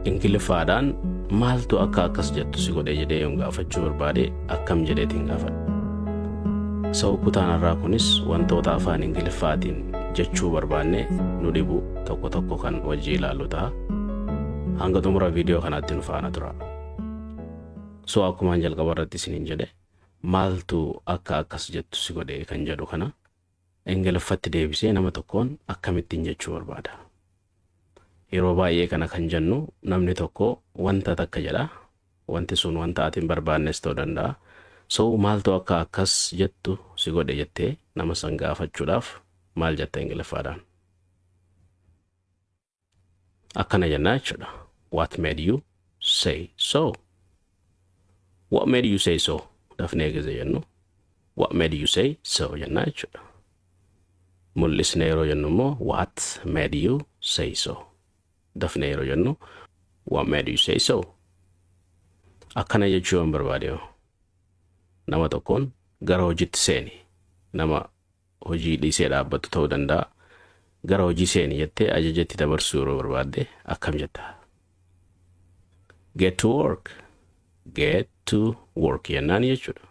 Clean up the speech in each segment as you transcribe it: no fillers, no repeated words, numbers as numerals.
Ingiliffaadhaan maaltu akka akkas jettu si godhe jedhee yoon gaafachuu barbaade akkam jedheetiin gaafadha? So kutaan har'aa kunis wantoota afaan Ingiliffaatiin jechuu barbaanne nu dhibu tokko tokko kan wajji ilaallu ta'a. Hanga xumura viidiyoo kanaatti nu faana tura. So akkumaan jalqaba irratti isiniin jedhe, maaltu akka akkas jettu si godhe kan jedhu kana Ingiliffatti deebisee nama tokkoon akkamittiin jechuu barbaada? Yeroo baay'ee kana kan jennu namni tokko wanta takka jedha. Wanti sun wanta ati hin barbaannes ta'uu danda'a. So maaltu akka akkas jettu si godhe jettee nama san gaafachuudhaaf maal jetta Ingiliffaadhaan? Akkana jennaa jechuudha. What made you say so? What made you say so? Dafnee gize jennu "What made you say so?" jennaa jechuudha. Mul'isnee yeroo jennu immoo "What made you say so?" Dafnee yeroo jennu "What made you say so?" Akkana jechuu yoon barbaade yoo nama tokkoon, gara hojiitti seeni, nama hojii dhiisee dhaabbatu ta'uu danda'a. Gara hojii seeni jettee ajajatti dabarsuu yeroo barbaadde akkam jetta? Get to work. Get to work jennaan jechuudha.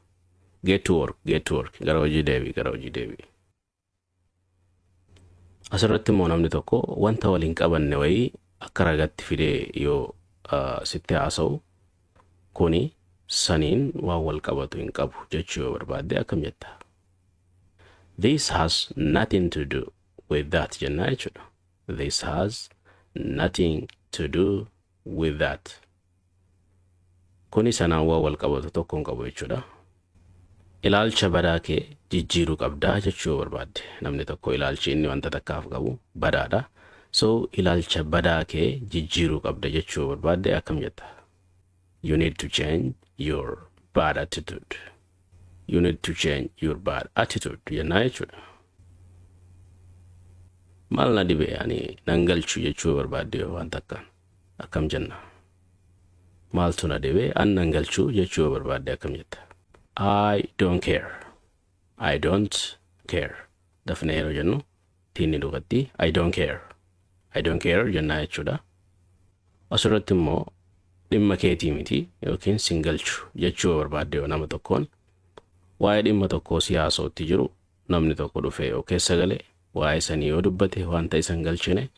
Get to work, get to work. Gara hojii deebii, gara hojii deebii. Asirratti immoo namni tokko wanta waliin qabanne wayii akka ragatti fidee yoo sitti haasa'u, kuni saniin waan wal qabatu hin qabu jechuu yoo barbaadde akkam jetta? "This has nothing to do with that" jennaa jechuudha. This has nothing to do with that. Kuni sanaan waan wal qabatu tokko hin qabu jechuudha. Ilaalcha badaa kee jijjiiruu qabdaa jechuu yoo barbaadde, namni tokko ilaalchi inni wanta takkaaf qabu badaadha. So ilaalcha badaa kee jijjiiruu qabda jechuu yoo barbaadde akkam jetta? You need to change your bad attitude. "You need to change your bad attitude" jennaa jechuudha. Maal na dhibe, ani nan galchu jechuu yoo barbaadde yoo waan takkaan akkam jenna? Maaltu na dhibe, an nan galchu jechuu yoo barbaadde akkam jetta? I don't care. I don't care. Dafnee yeroo jennu tiinni duubatti "I don't care. I don't care" jennaa jechuudha. Asirratti immoo dhimma keetii miti yookiin sin galchu jechuu yoo barbaadde, yoo nama tokkoon waa'ee dhimma tokkoo si haasa'utti jiru, namni tokko dhufee yoo keessa galee waa'ee sanii yoo dubbate, wanta isan galchine,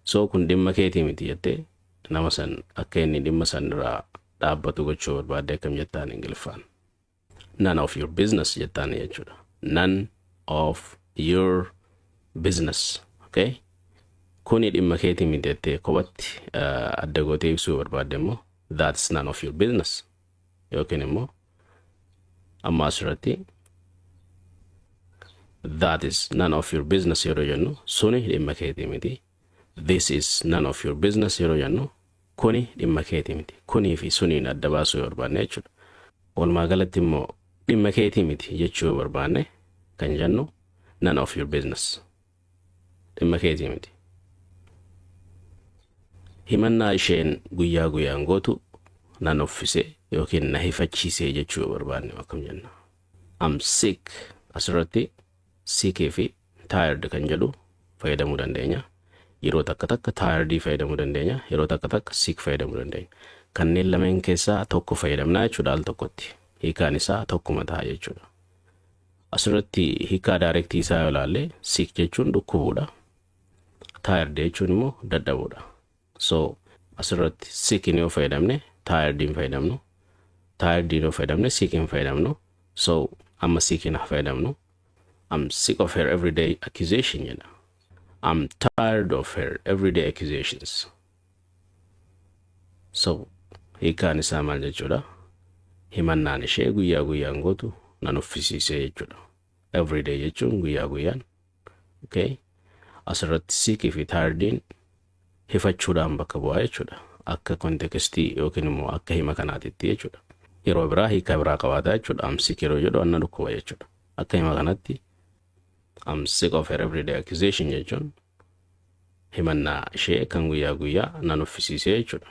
so kun dhimma keetii miti jettee nama san akka inni dhimma san irraa dhaabbatu gochuu barbaadde akkam jettaan Ingiliffaan? "None of your business" jettaan jechuudha. None of your business. Okay? Kuni dhimma keetii miti jettee kophatti adda gootee ibsuu barbaadde immoo "That's none of your business." Yookiin immoo amma asirratti "That is none of your business" yeroo jennu suni dhimma keetii miti. "This is none of your business" yeroo jennu kuni dhimma keetii miti. Kunii fi suniin adda baasuu yoo barbaanne jechuudha. Walumaa galatti immoo dhimma keetii miti jechuu yoo barbaanne kan jennu "None of your business." Dhimma keetii miti. Himannaa isheen guyyaa guyyaan gootu nan uffise yookiin na hifachiisee jechuu yoo barbaanne akkam jenna? I'm sick. Asirratti sickii fi tired kan jedhu fayyadamuu dandeenya. Yeroo takka takka tiredii fayyadamuu dandeenya. Yeroo takka takka sick fayyadamuu dandeenya. Kanneen lameen keessaa tokko fayyadamnaa jechuudha al tokkotti. Hiikaan isaa tokkuma ta'a jechuudha. Asirratti hiikaa directii isaa yoo ilaalle, sick jechuun dhukkubuudha. Tired jechuun immoo dadhabuudha. So asirratti sickin yoo fayyadamne tired hin fayyadamnu. Tired yoo fayyadamne sick hin fayyadamnu. So amma sickin haa fayyadamnu. "I'm sick of her everyday accusation" jedha. "I'm tired of her everyday accusations." So hiikaan isaa maal jechuudha? Himannaan ishee guyyaa guyyaan gootu nan uffisiisee jechuudha. Everyday jechuun guyyaa guyyaan. Okay. Asirratti sickii fi tirediin hifachuudhaan bakka bu'aa jechuudha. Akka contextii yookiin immoo akka hima kanaatitti jechuudha. Yeroo biraa hiika biraa qabaata jechuudha. I'm sick yeroo jedhu anna dhukkuba jechuudha. Akka hima kanatti "I'm sick of her everyday accusation" jechuun himannaa ishee kan guyyaa guyyaa nan uffisiisee jechuudha.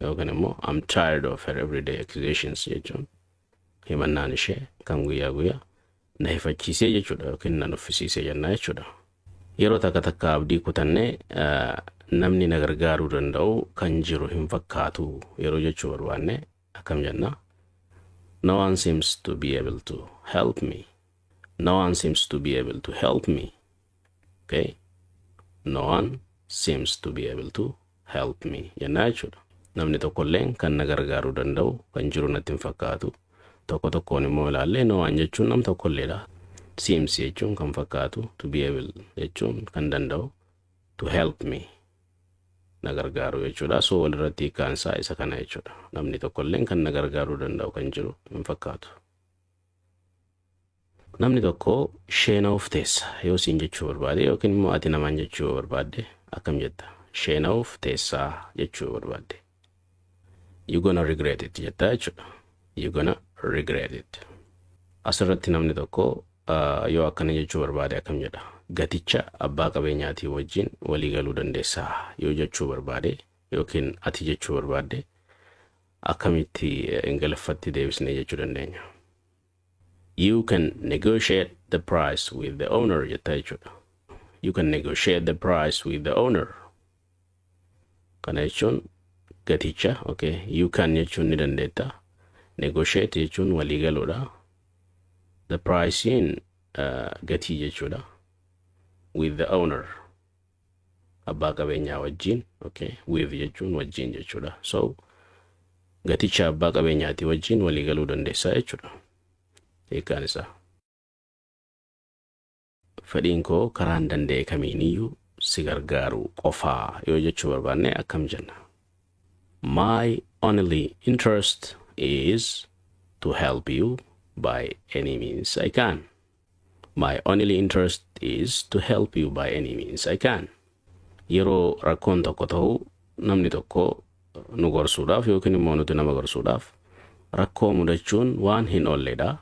Yookiin immoo "I'm tired of her everyday accusations" jechuun himannaan ishee kan guyyaa guyyaa na hifachiisee jechuudha yookiin nan uffisiisee jennaa jechuudha. Yeroo takka takka abdii kutannee Namni na gargaaruu danda'u kan jiru hin fakkaatu yeroo jechuu barbaanne akkam jenna? No one seems to be able to help me. No one seems to be able to help me. Okay? No one seems to be able to help me jennaa jechuudha. Namni tokkolleen kan na gargaaruu danda'u kan jiru natti hin fakkaatu. Tokko tokkoon immoo ilaallee, no one jechuun nam tokkolleedha. Seems jechuun kan fakkaatu, to be able jechuun kan danda'u, to help me na gargaaru jechuudha. So walirratti hiikkaan isaa isa kana jechuudha. Namni tokkolleen kan na gargaaruu danda'u kan jiru hin fakkaatu. Namni tokko sheena'uuf teessa yoo siin jechuu barbaade yookiin immoo ati namaan jechuu barbaadde akkam jetta? Sheena'uuf teessaa jechuu barbaadde. "You gonna regret it" jetta jechuudha. "You gonna regret it." Asirratti namni tokko yoo akkana jechuu barbaade akkam jedha? Gaticha abbaa qabeenyaatii wajjin walii galuu dandeessaa yoo jechuu barbaade yookiin ati jechuu barbaadde akkamitti Ingiliffatti deebisnee jechuu dandeenya? "You can negotiate the price with the owner" jetta jechuudha. "You can negotiate the price with the owner." Kana jechuun gaticha, okay, you can jechuun ni dandeetta. Negotiate jechuun walii galuudha. The price gatii jechuudha. With the owner, abbaa qabeenyaa wajjin, okay, with jechuun wajjin jechuudha. So gaticha abbaa qabeenyaatii wajjin walii galuu dandeessaa jechuudha. Hiikkaan isaa. Fedhiin koo karaan danda'e kamiiniyyuu si gargaaru qofaa yoo jechuu barbaanne akkam jenna? My only interest is to help you by any means I can. My only interest is to help you by any means I can. Yeroo rakkoon tokko ta'u, namni tokko nu gorsuudhaaf yookiin immoo nuti nama gorsuudhaaf, rakkoo mudachuun waan hin oolledha.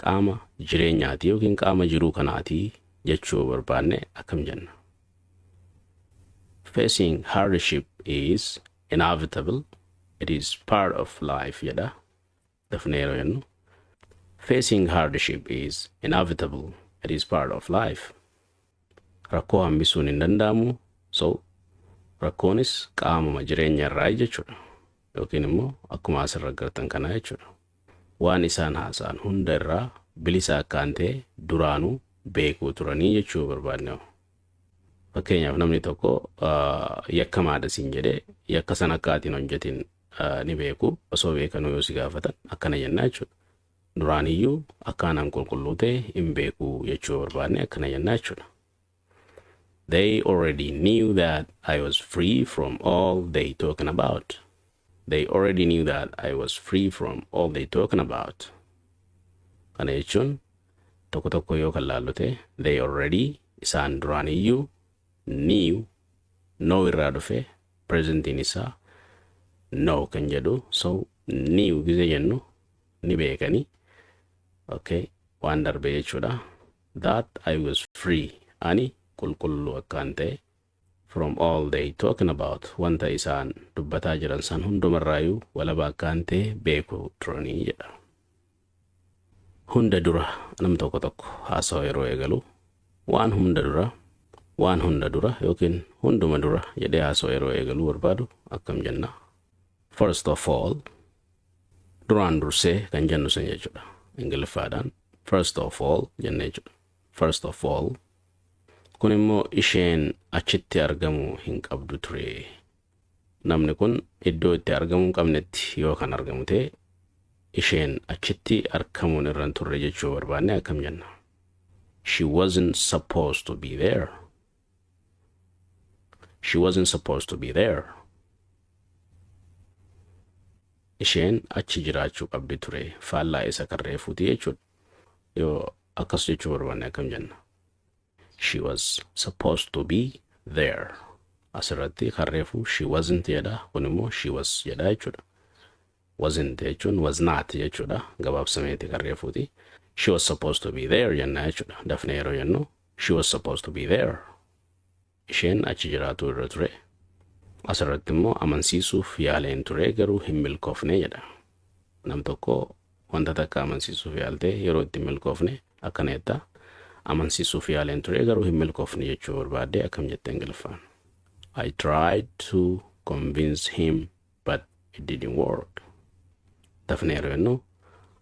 Qaama jireenyaati yookiin qaama jiruu kanaati jechuu barbaanne akkam jenna? "Facing hardship is inevitable. It is part of life" jedha. Dafnee yeroo jennu. "Facing hardship is inevitable. It is part of life." Rakkoo hambisuun hin danda'amu. So rakkoonis qaamuma jireenya irraa jechuudha. Yookiin immoo akkuma asirra agartan kana jechuudha. Waan isaan haasa'an hunda irraa bilisa akkaan ta'e duraanuu beekuu turanii jechuu barbaadne. Fakkeenyaaf, namni tokko yakkamaadha siin jedhee, yakka sana akka ati hin hojjetin ni beeku, osoo beekanuu yoo si gaafatan akkana jenna jechuudha. Duraaniyyuu akkaanaan qulqulluu ta'e hin beeku jechuu barbaadne akkana jenna jechuudha. "They already knew that I was free from all they talking about." "They already knew that I was free from all they talking about." Kana jechuun tokko tokko yoo kan laallu ta'e, they already isaan duraaniyyuu, knew know irraa dhufe, presentiin isaa know kan jedhu, so knew gise jennu ni beekanii, okay, waan darbe jechuudha. That I was free, ani qulqulluu akkaan ta'e, from all they talking about, wanta isaan dubbataa jiran san hundumarraayyuu walaba akkaan ta'e beeku turanii jedha. Hunda dura, nam tokko tokko haasawa yeroo eegalu waan hunda dura, waan hunda dura yookiin hunduma dura jedhee haasawa yeroo eegaluu barbaadu akkam jenna? First of all, duraan dursee kan jennu san jechuudha. Ingiliffaadhaan first of all jenne jechuudha. First of all, kun immoo isheen achitti argamuu hin qabdu ture. Namni kun iddoo itti argamuu hin qabnetti yoo kan argamu ta'e, isheen achitti argamuun irra hin turre jechuu barbaanne akkam jenna? "She wasn't supposed to be there." "She wasn't supposed to be there." Isheen achi jiraachuu qabdi ture, faallaa isa kan reefuuti jechuudha. Yoo akkas jechuu barbaanne akkam jenna? "She was supposed to be there." Asirratti kan reefu she wasn't jedha, kun immoo she was jedha jechuudha. Wasn't jechuun was not jechuudha. Gabaabsameeti kan reefuuti. "She was supposed to be there" jenna jechuudha. Dafnee yeroo jennu, "She was supposed to be there." Isheen achi jiraatu irra ture. Asirratti immoo amansiisuuf yaaleen ture garuu hin milkoofne jedha. Nam tokko wanta takka amansiisuuf yaaltee yeroo itti hin milkoofne akkana jetta. Amansiisuuf yaaleen ture garuu hin milkoofne jechuu barbaadde akkam jette Ingiliffaan? I tried to convince him, but it didn't work. Dafnee yeroo jennu,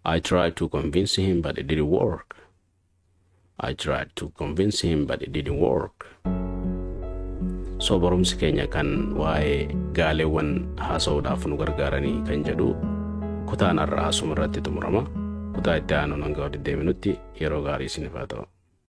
I tried to convince him, but it didn't work. I tried to convince him, but it didn't work. So barumsi keenya kan waa'ee gaaleewwan haasa'uudhaaf nu gargaaranii kan jedhu kutaan har'aa asuma irratti xumurama. Kutaa itti aanu hanga walitti deebinutti yeroo gaarii isiniif haa ta'u.